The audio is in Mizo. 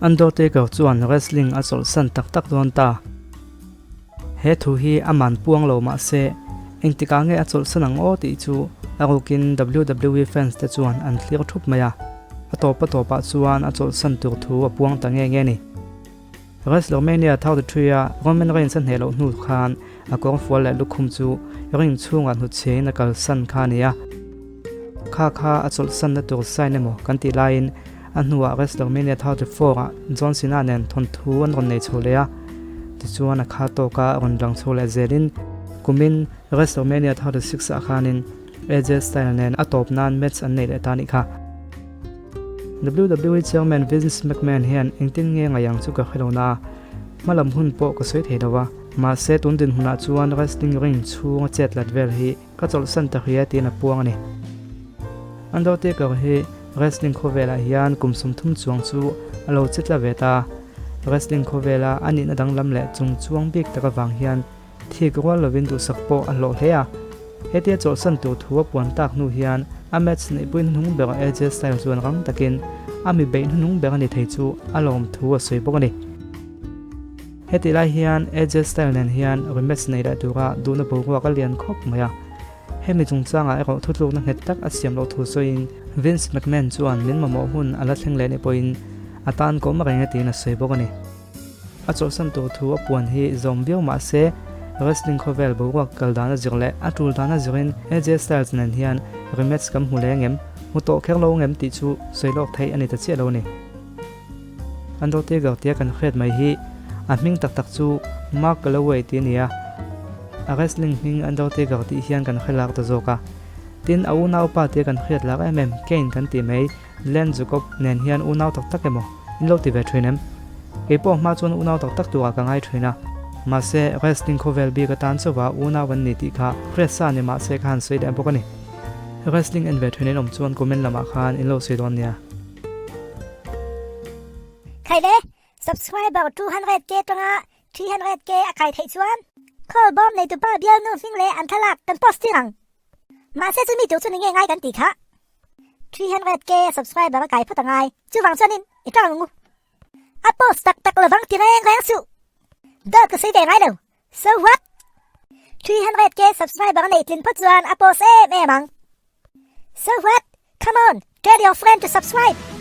Undertaker chuan wrestling a chawlhsan tak tak dawn ta. He thu hi a man puang lo mah se, engtikah nge a chawlhsan ang aw tih chu a rukin WWE fans te chuan an thlir thup mai a. A tawp a tawpah chuan a chawlhsan tur thu a puang ta nge nge a ni. WrestleMania 33 a Roman Reigns a hneh loh hnu khan a kawrfual leh lukhum chu ring chhungah hnutchhiain a kalsan kha a ni a. Kha kha a chawlhsanna tur sign emaw kan tih laiin a hnuah WrestleMania 34 ah John Cena nen thawnthu an rawn nei chho leh a. Tichuan a kha tawka rawn lang chho leh zelin kumin WrestleMania 36 ah khanin AJ Styles nen a tawp nan match an nei leh ta anih kha. WWE Chairman Vince McMahon hian engtin nge ngaih ang chu ka hre lo na a, hmalam hun pawh ka sawi thei lo a. Mahse tun dinhmunah chuan wrestling ring chhunga chet lat vel hi ka chawlhsan ta hria tiin a puang a ni. Undertaker hi wrestling khawvelah hian kum 30 chuang chu a lo che tla ve ta. Wrestling khawvela a nihna danglam leh chung chuang bik tak avang hian Thik rual lovin duhsak pawh a hlawh hle a, hetia chawlhsan tur thu a puan tak hnu hian a match neihpui hnuhnung ber AJ Styles chuan rang takin a mi beih hnuhnung ber a ni thei chu a lawm thu a sawi bawk a ni. Hetih lai hian AJ Styles nen hian rematch nei leh tura duhna boruak a lian khawp mai a, hemi chungchangah erawh thutlukna nghet tak a siam loh thu sawiin Vince McMahon chuan min mamawh hun a la thleng leh ni pawhin a tan kawm reng e tiin a sawi bawk a ni. A chawlhsan tur thu a puan hi zawm viau mah se, wrestling khawvel boruak kal dan a zir leh a tul dan a zirin AJ Styles nen hian rematch kan hmu leng em, hmu tawh kher lo ngem tih chu sawi lawk theih a ni ta chiah lo a ni. Undertaker tia kan hriat mai hi a hming tak tak chu Mark Calloway tih a ni a, a wrestling hming Undertaker tih hian kan hre lak ta zawk a. Tin, a unaupa tia kan hriat lak em em Kane kan tih mai Len Jacob nen hian unau tak tak emaw in lo ti ve thin em? Kei pawh hma chuan unau tak tak turah ka ngai thin a. Mahse, wrestling khawvel bik atan chauha unau an ni tih kha hriatsa ni mahse ka han sawi leh bawk a ni. Wrestling en ve thin in awm chuan comment lamah khan in lo sawi dawn nia. Khaile, subscriber 200k tanga 300k a kai theih chuan call bawm neitupa bialnu hming leh an thlalak kan post tir ang. Mahse chumi tur chu ni nge ngai kan tih kha. 300k subscriber a kai phawt a ngai. Chuvang chuanin i tang ang u. A post tak tak lovang ti reng reng suh. Dawt ka sawi ve ngai lo. So what? 300k subscriber a neih tlin phawt chuan a post em em ang. So what? Come on, tell your friend to subscribe.